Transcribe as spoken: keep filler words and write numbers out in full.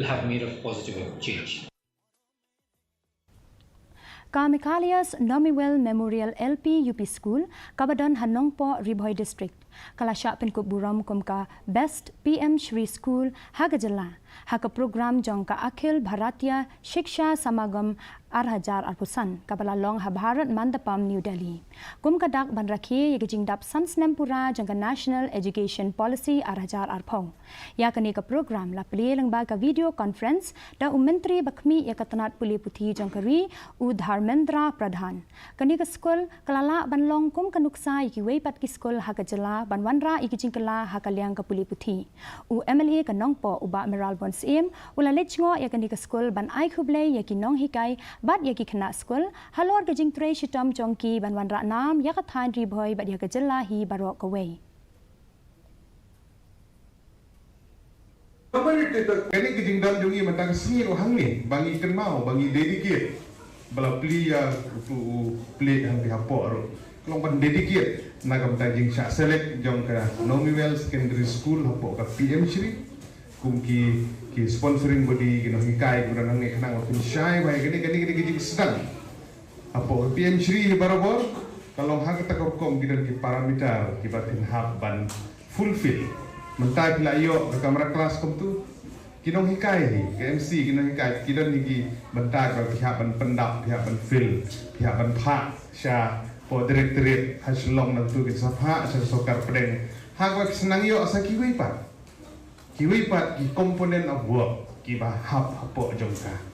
will have made a positive change. Ka Michaelius Nomiwell Memorial L P U P School, kaba don ha Nongpoh, Ri Bhoi District, ka la shah pynkup burom kum ka Best P M Shri School ha ka jylla ha ka program jong ka Akhil Bharatiya Shiksha Samagam ar hajar arphew san, kaba la long ha Bharat Mandapam, New Delhi, kum ka dak ban rakhe ïa ka jingdap san snem pura jong ka National Education Policy ar hajar arphew. Ïa kane ka program la plie lyngba ka video conference da u Myntri ba khmih ïa ka tnat pule puthi jong ka ri, u Dharmendra Pradhan. Kane ka skul ka la lah ban long kum ka nuksa ïa kiwei pat ki skul ha ka jylla ban wanrah ïa ki jingkylla ha ka liang ka pule puthi. U M L A ka Nongpoh, u Bah Mayralborn Syiem, u la leit jngoh ïa kane ka skul ban ai khublei ïa ki nonghikai bad ïa ki khynnah skul halor ka jingtrei shitom jong ki ban wanrah nam ïa ka thaiñ Ri Bhoi bad ïa ka jylla hi baroh kawei. Kane ka jingdon jong ngi mynta ka sngi ruh hangne ba ngi kynmaw, ba ngi dedicate, ba la plie ïa utu u plie hangne hapoh ruh, ka long ban dedicate na ka bynta jingshah select jong ka Nomiwell Secondary School hapoh ka P M Shri kum ki, ki sponsoring body, ki nonghikai kiba don hangne, khnang ba kin shai ba ïa kane, kane, kane ka jingsdang hapoh ka P M Shri hi barabor ka long ha kata ka rukom ki don ki parameter kiba kin hap ban fulfill. Mynta ki la ïoh ka kamra klas kumtu, ki nonghikai hi, ka M C, ki nonghikai ki don hi ki bynta kiba ki hap ban pyndap, ki hap ban fill, ki hap ban phah shapoh directorate ha Shillong, nangtu kin sa phah sha sorkar pdeng. Ha kaba ki sa nang ïoh sa kiwei pat, kiwei pat ki component of work kiba hap hapoh jong ka.